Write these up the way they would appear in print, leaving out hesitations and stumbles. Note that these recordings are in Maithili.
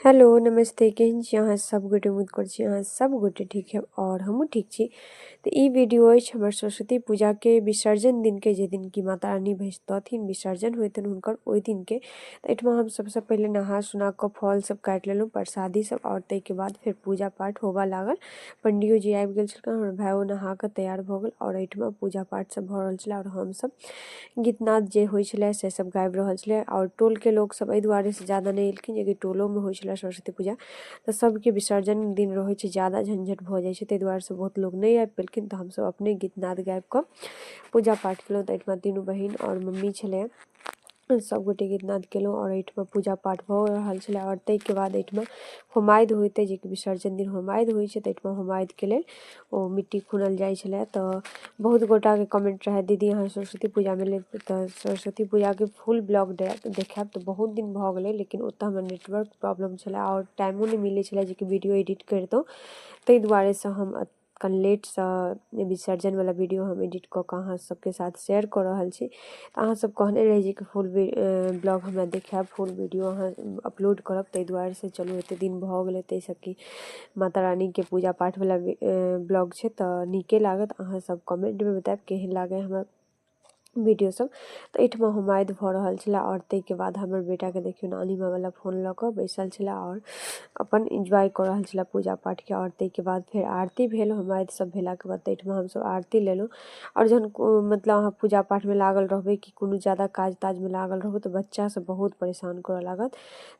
हेलो नमस्ते, केहन छी अहाँ सब गोटे? उम्मीद करै छी अहाँ सब गोटे ठीक है और हमहूँ ठीक छी। तऽ ई वीडियो अछि हमर सरस्वती पूजाके विसर्जन दिनके, जे दिन कि माता रानी भसतथिन, विसर्जन होइतनि हुनकर ओहि दिनके। तऽ एहिठमा हम सबसँ पहिले नहा सुना कऽ फल सब काटि लेलहुँ, प्रसादी सब, आओर ताहिके बाद फेर पूजा पाठ होबऽ लागल। पंडियो जी आबि गेल छलखिन, हमर भाइयो नहा कऽ तैयार भऽ गेल आओर एहिठमा पूजा पाठ सब भऽ रहल छलै आओर हमसब गीतनाद जे होइ छलै से सब गाबि रहल छलै। आओर टोलके लोकसब एहि दुआरे से ज्यादा नहि एलखिन जेकि टोलोमे होइ छलै सरस्वती पूजा, तऽ सबके विसर्जन दिन रहै छै, ज्यादा झंझट भऽ जाइ छै, ताहि दुआरेसँ बहुत लोक नहि आबि पेलखिन। तऽ हमसब अपने गीतनाद गाबिकऽ पूजा पाठ केलहुँ। तऽ एहिठमा तीनू बहिन आओर मम्मी छलै, सबगोटे गीतनाद केलहुँ आओर एहिठमा पूजा पाठ भऽ रहल छलै। आओर ताहिके बाद एहिठमा होमादि होइतै, जेकि विसर्जन दिन होमादि होइ छै, तऽ एहिठमा होमादिके लेल ओ मिट्टी खुनल जाइ छलै। तऽ बहुत गोटाके कमेंट रहै, दीदी अहाँ सरस्वती पूजामे लेब तऽ सरस्वती पूजाके फुल ब्लॉग देखायब। तऽ बहुत दिन भऽ गेलै, लेकिन ओतऽ हमर नेटवर्क प्रॉब्लम छलै आओर टाइमो नहि मिलै छलै जेकि वीडियो एडिट करितहुँ, ताहि दुआरेसँ हम कनि लेटसँ विसर्जनवला वीडियो हम एडिट कऽ कऽ अहाँ सबके साथ शेयर कऽ रहल छी। तऽ अहाँ सब कहने रही जे कि फुल ब्लॉग हमरा देखायब, फुल वीडियो अहाँ अपलोड करब, ताहि दुआरेसँ चलू एतेक दिन भऽ गेलै, ताहिसँ कि माता रानीके पूजा पाठवला ब्लॉग छै तऽ नीके लागत। अहाँ सब कमेंटमे बतायब केहन लागै हमर वीडियो सब। तऽ एहिठमा होमादि भऽ रहल छलै आओर ताहिके बाद हमर बेटाके देखियौ नानी माँवला फोन लऽ कऽ बैसल छलै आओर अपन एन्जॉय कऽ रहल छलै पूजा पाठके। आओर ताहिके बाद फेर आरती भेल, होमादि सब भेलाके बाद एहिठमा हमसब आरती लेलहुँ। आओर जहन मतलब अहाँ पूजा पाठमे लागल रहबै कि कोनो ज्यादा काज ताजमे लागल रहबै तऽ बच्चा सब बहुत परेशान करऽ लागत।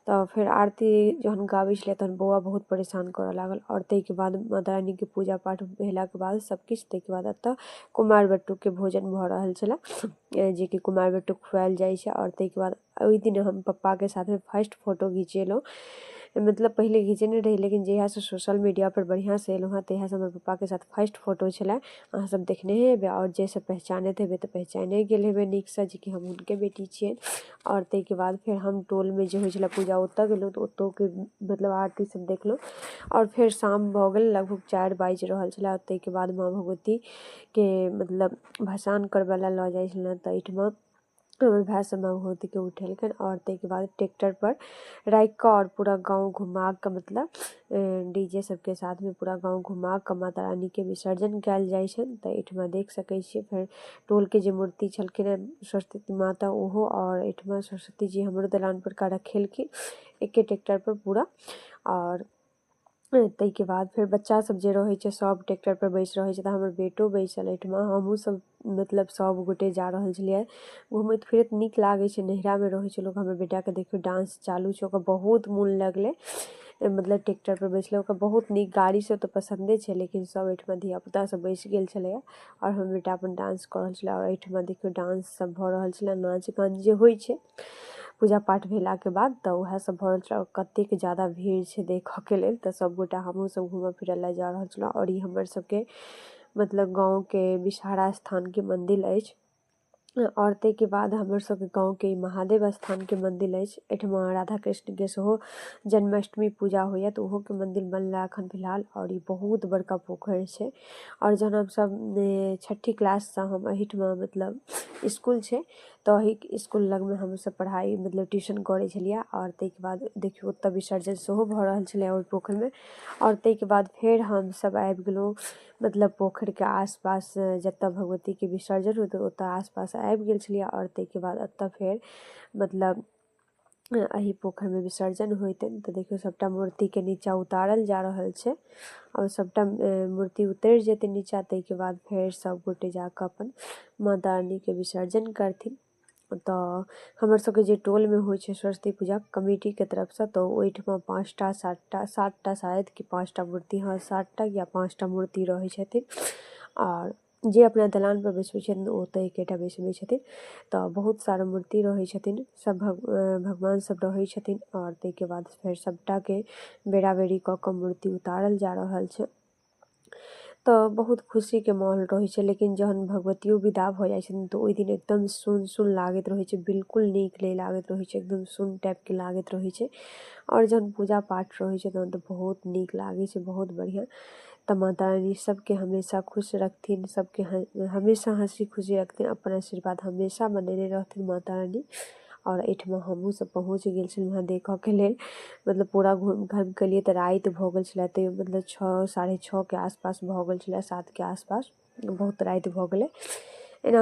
तऽ फेर आरती जहन गाबै छलै तहन बौआ बहुत परेशान करऽ लागल। आओर ताहिके बाद माता रानीके पूजा पाठ भेलाके बाद सबकिछु, ताहिके बाद एतऽ कुमारि बटुकके भोजन भऽ रहल छलै, जेकि कुमारि बटुक खुआएल जाइ छै। आओर ताहिके बाद ओहि दिन हम पप्पाके साथमे फर्स्ट फोटो घिचेलहुँ, मतलब पहिले घिचेने रही, लेकिन जहियासँ सोशल मीडियापर बढ़िआँसँ एलहुँ हँ तहियासँ हमर पप्पाके साथ फर्स्ट फोटो छलै। अहाँ सब देखने हेबै आओर जे सब पहचानैत हेबै तऽ पहचाने गेल हेबै नीकसँ जेकि हम हुनके बेटी छियनि। आओर ताहिके बाद फेर हम टोलमे जे होइ छलै पूजा ओतऽ गेलहुँ तऽ ओतौके मतलब आरती सब देखलहुँ। आओर फेर शाम भऽ गेल, लगभग 4 बाजि रहल छलै। आओर ताहिके बाद माँ भगवतीके मतलब भसान करबै लए लऽ जाइ छलहुँ। तऽ एहिठमा हमर भाय सब माँ भगवतीके उठेलखिन आओर ताहिके बाद ट्रैक्टरपर राखिकऽ आओर पूरा गाँव घुमाकऽ मतलब डीजे सबके साथमे पूरा गाँव घुमाकऽ माता रानीके विसर्जन कयल जाइ छनि। तऽ एहिठमा देख सकै छियै फेर टोलके जे मूर्ति छलखिन हेँ सरस्वती माता ओहो, आओर एहिठमा सरस्वती जी हमरो दलान परका रखेलखिन एके ट्रैक्टरपर पूरा। आओर ताहिके बाद फेर बच्चा सब जे रहै छै सब ट्रैक्टरपर बैस रहै छै, तऽ हमर बेटो बैसल एहिठमा, हमहूँ सब मतलब सब गोटे जा रहल छलियै घूमैत फिरैत, नीक लागै छै नैहरामे रहै छै लोक। हमर बेटाके देखियौ डांस चालू छै, ओकर बहुत मोन लगलै मतलब ट्रैक्टरपर बैसलै, ओकरा बहुत नीक गाड़ी सब तऽ पसन्दे छै, लेकिन सब एहिठमा धियापुता सब बैस गेल छलैया आओर हमर बेटा अपन डांस कऽ रहल छलै। आओर एहिठमा देखियौ डांस सब भऽ रहल छलै, नाच गान जे होइ छै पूजा पाठ भेलाके बाद तऽ उएह सब भऽ रहल छलै। आओर कतेक ज्यादा भीड़ छै देखऽके लेल, तऽ सबगोटा हमहूँ सब घूमऽ फिरऽ लए जा रहल छलहुँ। आओर ई हमर सबके मतलब गाँवके विषहारा स्थानके मन्दिर अछि। आओर ताहिके बाद हमर सबके गाँवके ई महादेव स्थानके मन्दिर अछि, एहिठमा राधा कृष्णके सेहो जन्माष्टमी पूजा होइए तऽ ओहोके मन्दिर बनलै एखन फिलहाल। आओर ई बहुत बड़का पोखरि छै। आओर जहन हमसब छठी क्लाससँ हम एहिठमा मतलब इसकुल छै तऽ ओहि इसकुल लगमे हमसब पढ़ाइ मतलब ट्यूशन करै छलियै। आओर ताहिके बाद देखियौ ओतऽ विसर्जन सेहो भऽ रहल छलै ओहि पोखरिमे। आओर ताहिके बाद फेर हमसब आबि गेलहुँ मतलब पोखरिके आसपास जतऽ भगवतीके विसर्जन होइत ओतऽ आसपास आबि गेल छलियै। आओर ताहिके बाद एतऽ फेर मतलब एहि पोखरिमे विसर्जन होइतनि। तऽ देखियौ सबटा मूर्तिके नीचाँ उतारल जा रहल छै आओर सबटा मूर्ति उतरि जेतै नीचाँ, ताहिके बाद फेर सब गोटे जाकऽ अपन माता रानीके विसर्जन करथिन। तऽ हमर सबके जे टोलमे होइ छै सरस्वती पूजा कमिटीके तरफसँ, तऽ ओहिठमा 5टा 7टा 7टा शायद कि 5टा मूर्ति, हँ 7टा या 5टा मूर्ति रहै छथिन। आओर जे अपना दलानपर बैसबै छथिन ओ तऽ एकेटा बैसबै छथिन। तऽ बहुत सारा मूर्ति रहै छथिन, सब भगवान सब रहै छथिन। आओर ताहिके बाद फेर सबटाके बेराबेरी कऽ कऽ मूर्ति उतारल जा रहल छै। तऽ बहुत खुशीके माहौल रहै छै। लेकिन जहन भगवतियो विदा भऽ जाइ छथिन तऽ ओहि दिन एकदम सुन सुन लागैत रहै छै, बिल्कुल नीक नहि लागैत रहै छै, एकदम सुन टाइपके लागैत रहै छै। आओर जहन पूजा पाठ रहै छै तहन तऽ बहुत नीक लागै छै, बहुत बढ़िआँ। तऽ माता रानी सबके हमेशा खुश रखथिन, सबके हमेशा हँसी खुशी रखथिन, अपन आशीर्वाद हमेशा बनेने रहथिन माता रानी। आओर एहिठमा हमहूँ सब पहुँच गेल छलहुँ हँ देखऽके लेल। मतलब पूरा घूमि घामिके एलियै तऽ राति भऽ गेल छलै, तैयो मतलब 6, 6:30 के आसपास भऽ गेल छलै, 7 के आसपास बहुत राति भऽ गेलै एना।